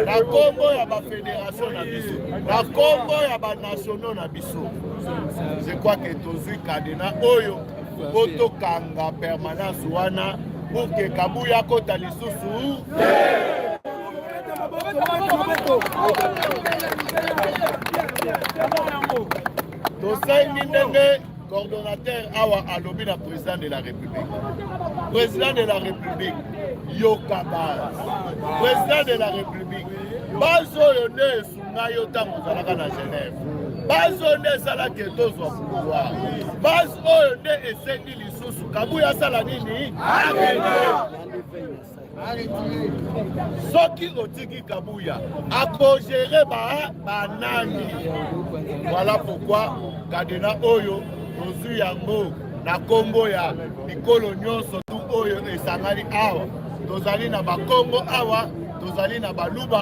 Na nkombo ya bafédération na biso, na nkombo ya banationaux na biso, je crois que tozwi cadenas oyo mpo tokanga permanence wana pour que Kabuya akota lisusu. Tosengi ndenge coordonnateur awa alobi na président de la République: président de la République, yoka base. Président de la République, base oyo nde esunga yo ntango ozalaka na Genève, base oyo nde esalaki tozwa pouvoir, base oyo nde esengi lisusu Kabuya asala nini? Akende. Soki otiki Kabuya, akogérer ba banani? Voilà pourquoi cadenas oyo tozwi yango na nkombo ya bikolo nyonso tu oyo esangani awa. Tozali na Bakongo awa, tozali na Baluba.